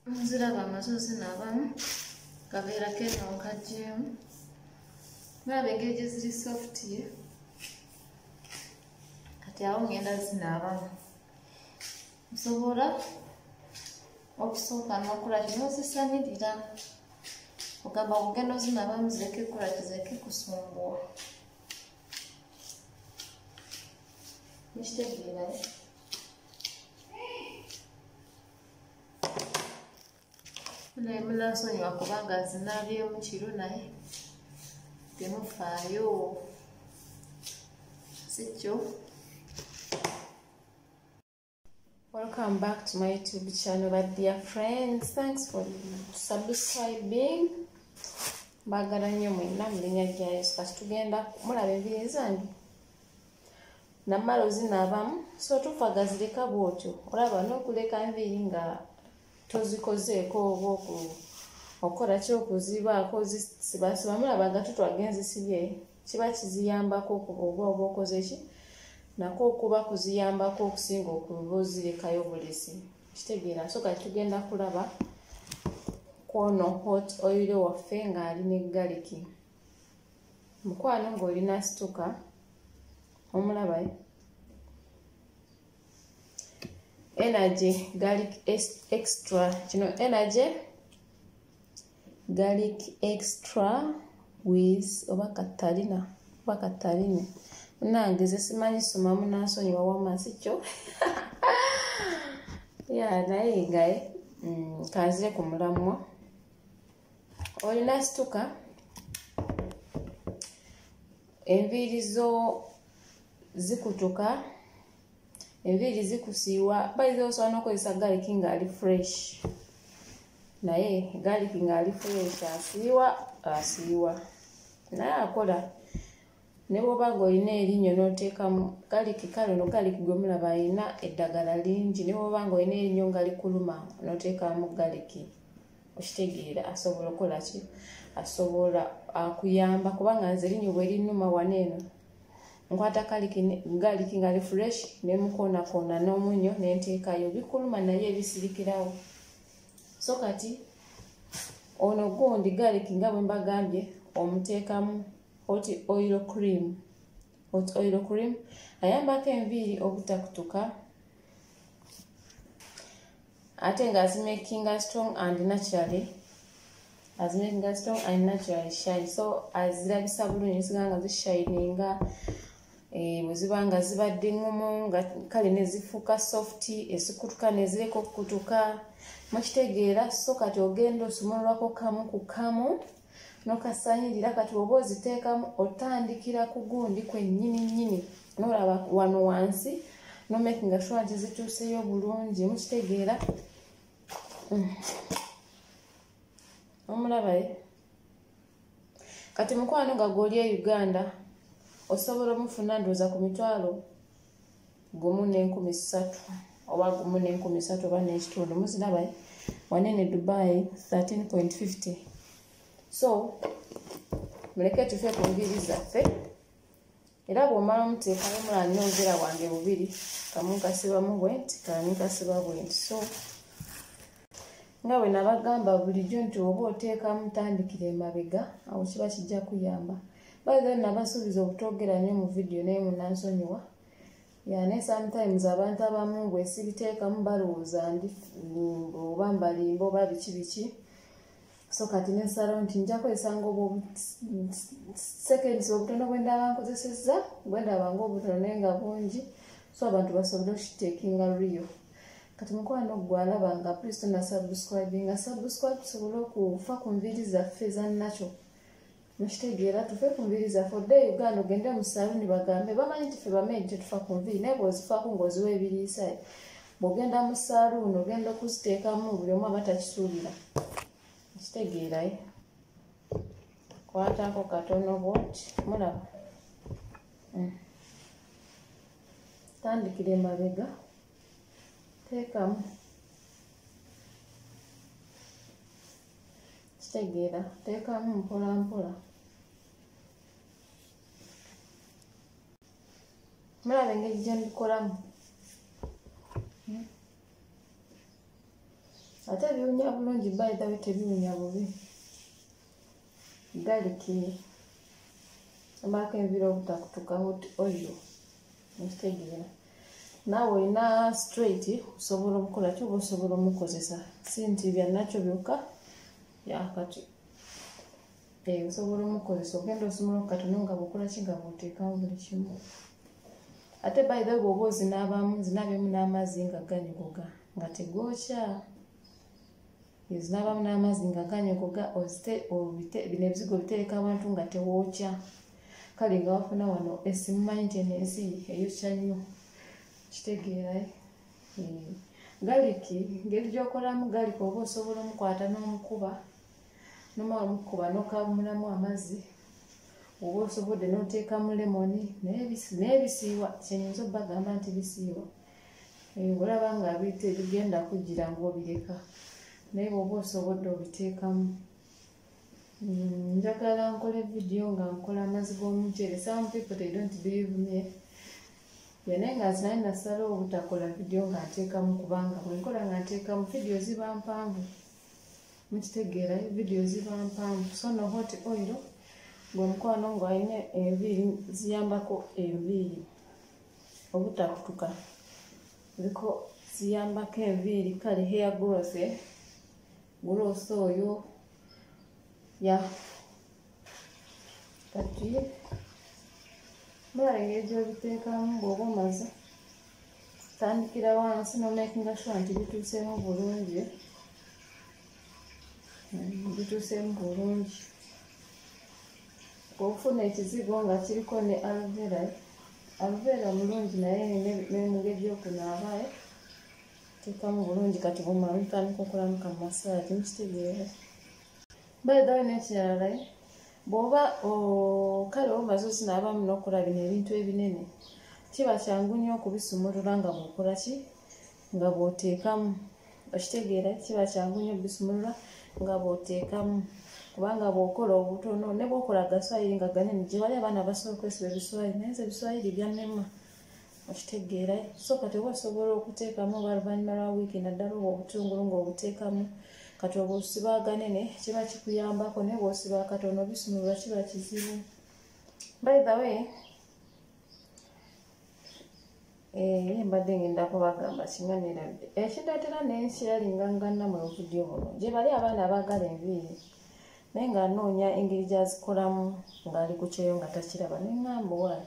Nziraba amaze ozinaabamu, kaveera keno nkaggyemu. Mulaba engeri gye ziri soft ye. Kati awo ngenda zinaabamu. Nsobola okusooka n'okola kino ozisanirira. Ogamba ogenda ozinaabamu zireke kukola kizireke kusumbuwa. Mukitegeera? Naye munansonyiwa kubanga zinaabyemu kiro, naye temufaayo, si kyo? Welcome back to my YouTube channel, my dear friends. Thanks for subscribing. Mbagala nnyo mwenna mu linnya lya Yesu. Kati tugenda mulaba enviiri zange namala ozinaabamu, so tufa gazireka bw'otyo. Olaba n'okuleka enviiri nga tozikozeeko oba okukola ki okuzibaako zisibasiba, mulaba nga tutwaga enzisibye, kiba kiziyambako oba oba okoze ki nako okuba kuziyambako okusinga okuba ozirekayo bulesi. Kitegeera? So kati tugenda kulaba kwono hot oil waffe ng'ali ne garlic. Mukwano ng'olina situka, omulaba Energy Garlic Extra. Kino Energy Garlic Extra with oba Katalina oba Katalina. Munange nze simanyi soma, munansonyiwa wamma, si kyo? Ya naye ngaye kanzire ku mulamwa. Olina situka, enviiri zo zikutuka, enviiri zikusiiwa. Bayiza osobola n'okozesa garlic ng'ali fresh, naye garlic ng'ali fresh asiiwa, asiiwa naye akola. Ne bw'oba ng'olina erinnyo n'oteekamu garlic, kale ono garlic gwe mulaba alina eddagala lingi. Ne bw'oba ng'olina erinnyo nga likuluma n'oteekamu garlic, okitegeera, asobola okukola ki, asobola akuyamba. Kubanga nze erinnyo bwe linnuma wano eno, nkwata garlic ng'ali fresh ne mukoonakoona n'omunnyo ne nteekayo, bikuluma naye bisirikirawo. So kati ono gundi garlic nga bwe mbagambye, omuteekamu hot oil cream. Hot oil cream ayambako enviiri obutakutuka, ate nga azimakinga strong and naturally, azimakinga strong and naturally shine. So azirabisa bulungi, ziga nga zishininga. Bwe ziba nga zibadde ŋŋumu nga kale ne zifuuka soft, ezikutuka ne zireka okukutuka. Mukitegeera? So kati ogenda osumululako kamu ku kamu n'okasanyirira. Kati oba oziteekamu, otandikira ku gundi kwennyini nnyini, n'olaba wano wansi nomakinga sure nti zituuseyo bulungi. Mukitegeera? Omulaba ye? Kati mukwano nga gw'oli e Uganda, osobola omufuna ndowooza ku 1300 oba 1300 oba n'ekitundu. Muziraba wanene Dubai 13.50. So muleke tufe ku nviiri zaffe. Era bw'omala omuteekayo, mulaba nina obuveera bwange bubiri, kamu nkasibamu bwe nti, kamu nkasiba bwe nti. So nga bwe nabagamba bulijjo nti oba oteekamu tandikira emabega, awo kiba kijja kuyamba. By the nabasuubiza obutoogera nnyo mu vidiyo, naye munansonyiwa. Ya naye sometimes abantu abamu bwe sibiteekamu balowooza ndi oba mbalimba oba biki biki. So kati nensalawo nti nja kozesanga obwo seconds obutono bwe ndaba nkozesezza, bwe ndaba ng'obutono naye nga bungi, so abantu basobole okukiteekinga real. Kati mukwano gwe alaba nga please tonna subscribinga, subscribe tusobole okufa ku nviiri zaffe eza natural. Mukitegeera? Tufe ku nviiri zaffe. Odde e Uganda ogende mu saluuni bagambe, bamanyi nti ffe bamaid tetufa ku nviiri, naye bw'ozifaako ng'oziwa ebiriisa, bw'ogenda mu saluuni ogenda okuziteekamu, buli omu aba takisuubira. Kitegeera? Eh, kwatako katono bwoti, mulaba. Tandikira emabega, teekamu. Kitegeera? Teekamu mpola mpola. Mulaba engeri gye mbikolamu. Ate biwunya bulungi, by the way tebiwunya bubi. Garlic amako enviiri obutakutuka, hot oil okitegeera. Naawe olina straight osobola omukola ki oba osobola omukozesa, si nti bya nakyo byokka yakati osobola omukozesa ogenda osumula katono nga bw'okola ki nga bw'oteekamu buli kimu. Ate by the way bw'oba ozinaabamu, zinaabyemu n'amazzi nga ganyogoga nga tegookya. Zinaabamu n'amazzi nga ganyogoga, bino ebizigo bitereka abantu nga tewookya. Kale nga wafuna wano ensi, mumanyi nti eno ensi eyokya nnyo, kitegeera. Garlic ngeri gy'okolamu garlic oba osobola omukwata n'omukuba, nomala omukuba n'okamulamu amazzi, oba osobodde n'oteekamu lemoni, naye bisiiwa. Kyenyinza obbagamba nti bisiiwa, olaba nga bigenda kujjira ng'obireka, naye bw'oba osobodde obiteekamu. Njagala nkole vidiyo nga nkola amazzi g'omuceere. Some people they don't believe me, naye nga nze naye nasalawo obutakola vidiyo nga nteekamu, kubanga bwe nkola nga nteekamu vidiyo ziba mpanvu, mukitegeera, vidiyo ziba mpanvu. So no hot oil gwe mukwano ng'alina enviiri, ziyambako enviiri obutakutuka, ziko ziyambako enviiri, kale hair growth, growth oyo ya. Kati mulaba engeri gy'obiteekamu. Bw'oba omaze tandikira wansi n'omakinga sure nti bituuseemu bulungi, bituuseemu bulungi. Bw'ofuna ekizigo nga kiriko ne aloe vera, aloe vera mulungi naye n'engeri gy'okunaaba teekamu bulungi. Kati bw'omala otandika okolamu ka massage, mukitegeera. By the way n'ekirala, bw'oba kale omaze ozinaabamu n'okola bino ebintu ebinene, kiba kyangu nnyo okubisumulula nga bw'okola ki nga bw'oteekamu, okitegeera. Kiba kyangu nnyo okubisumulula nga bw'oteekamu, kubanga bw'okola obutono ne bw'okola agaswayiri nga ganene, gye bali abaana basobola okwesiba ebiswayiri, naye nze ebiswayiri byannema, okitegeera. So kati oba osobola okuteekamu oba oluvannyuma lwa wiiki, naddala oba obutungulu ng'obuteekamu, kati oba osiba aganene kiba kikuyambako, naye bw'osiba akatono obisumulula kiba kizibu. By the way mbadde ngenda kubagamba kinga neerabidde ekindeetera nensharinga nga nammwe obuvidiyo buno. Gye bali abaana abaagala enviiri naye ng'anoonya engeri gy'azikolamu ng'ali ku kyeyo nga takiraba, ne ŋŋamba waayi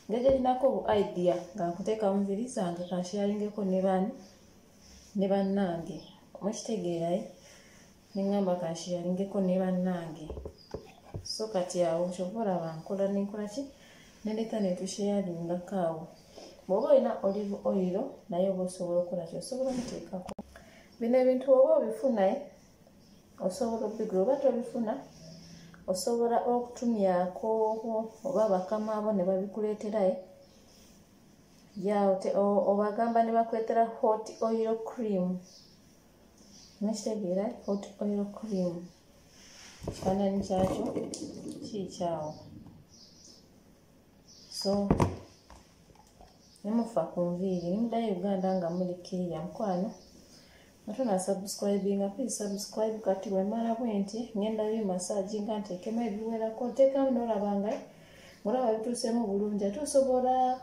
engeri gye bu idea nga nkuteeka mu nviiri zange kansharingeko ne bani ne bannange, mukitegeera. Ne ŋŋamba kansharingeko ne bannange. So kati awo kyova olaba nkola nenkola ki nendeeta ne tusharingako awo. Bw'oba olina olive oil naye oba osobola okukola ki, osobola omuteekako. Bino ebintu oba obifuna osobola obigula, oba tobifuna osobola okutumyako oba bakama abo ne babikuleetera, obagamba ne bakuleetera hot oil cream, mukitegeera. Hot oil cream kifaananyi kyakyo kiikyawo. So nemufa ku nviiri nimuddayo Uganda nga muli kiriya mukwano. Nga subscribinga, please subscribe. Kati bwe mmala bwe nti ngenda bimassage nga nteekemu ebiwerako, nteekamu n'olaba nga olaba bituuseemu bulungi. Ate osobola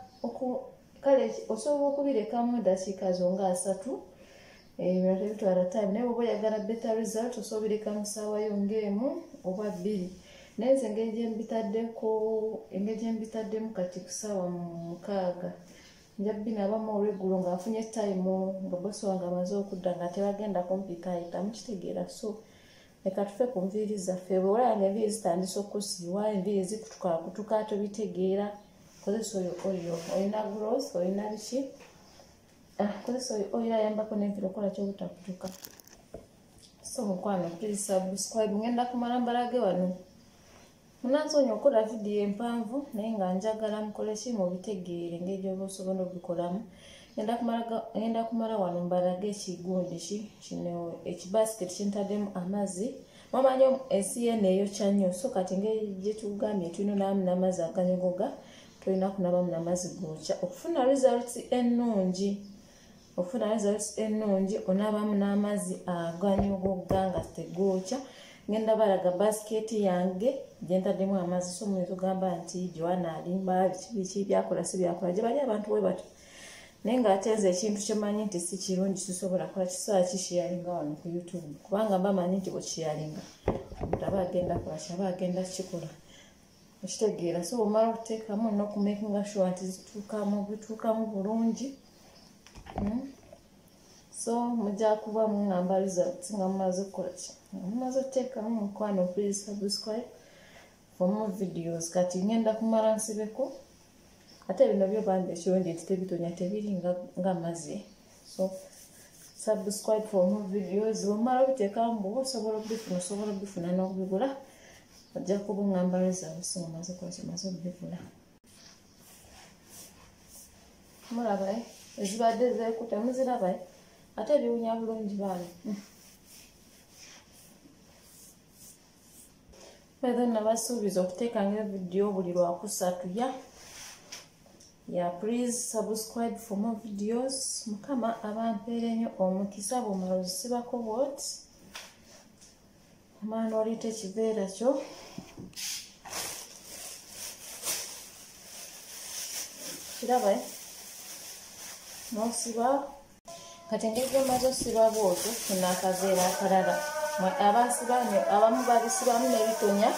kale osobola okubirekamu eddakiika zo nga 30, bino tebitwala time, naye bw'oba oyagala better result osobola obireka mu ssaawa yo ng'emu oba 2. Naye nze engeri gye mbitaddeko, engeri gye mbitaddemu kati ku ssaawa 6, nja binaabamu olw'eggulo nga nfunye time, nga bosi wange amaze okudda nga tebagenda kumpitaayita, mukitegeera. So leka tufe ku nviiri zaffe. Bwe olaba nga enviiri zitandise okusiiwa, enviiri zikutukakutuka tobitegeera, kozesa oyo oil. Olina growth, olina biki, kozesa oyo oil, ayambako n'enviiri okukola ki obutakutuka. So mukwano please subscribe. Ngenda kumala mbalage wano. Munansonyiwa okukola vidiyo empanvu, naye nga njagala mukole ki mubitegeere engeri gy'oba osobola obikolamu. Ngenda kumala wano mbalage ekigundi ki kino, ekibasiketi kye ntaddemu amazzi. Mumanyi ensi y'eno eyokya nnyo, so kati engeri gye tugambye tulina onaabamu n'amazzi aganyogoga, tolina kunaabamu n'amazzi gookya okufuna results ennungi. Ofuna results ennungi, onaabamu n'amazzi aganyugoga nga tegookya. Ngenda balaga basket yange gye ntaddemu amazzi. So muyinza ogamba nti Joanna alimba, biki biki byakola si byakola, gye bali abantu bwe batyo. Naye ng'ate nze ekintu kyemanyi nti si kirungi sisobola kukola, kisobola kisharinga wano ku YouTube, kubanga mba manyi nti bwekisharinga omuntu aba agenda kola kyaba agenda kukikola, okitegeera. So bw'omala okuteekamu n'okumakinga sure nti bituukamu bulungi. So mujja kuba muŋŋamba results nga mumaze okukola ki, nga mumaze okuteekamu. Mukwano, please subscribe for more videos. Kati ngenda kumala nsibeko, ate bino byo bambi ekirungi nti tebitonya, tebiri ng'amazzi. So subscribe for more videos. Bw'omala obiteekamu, bw'oba osobola obifuna, osobola obifuna n'okubigula, ojja kuba oŋŋamba results nga omaze okukola ki, omaze obigula. Mulaba ezibadde zeekutte muziraba, ate biwunya bulungi baana. By nabasuubiza okuteekanga evidiyo buli lwakusatu. Ya please subscribe for more videos. Mukama abampeere nnyo omukisa. Bw'omala ozisibako bw'oti, omala n'oleeta ekiveera kyo, kiraba n'osiba. Kati engeri gy'omaze osiba bw'otyo, funa akaveera akalala. Abasiba abamu babisibamu n'ebitonya,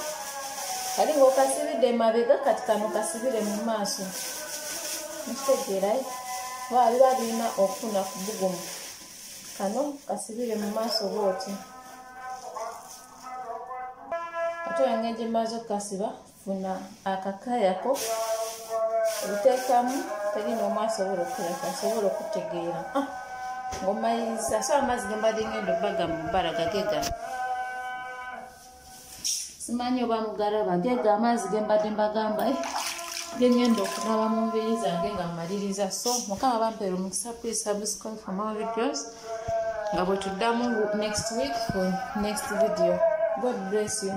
kali ng'okasibidde emabega, kati kano kasibire mu maaso, mukitegeera? Kuba biba birina okufuna ku bugumu. Kano kasibire mu maaso bw'oti. Ate engeri gyemaze okukasiba, funa akakayako obiteekamu, teri n'omu asobola okukolaki, asobola okutegeera ng'omaliriza. So amazzi ge mbadde ngenda obbaga mu bbalaga gegano, simanyi oba mugalaba, gega amazzi ge mbadde mbagamba ge ngenda okunaaba mu nviiri zange nga mmaliriza. So Mukama bampeera omukisa. Please subscribe for more videos nga bwe tuddamu next week for next video. God bless you.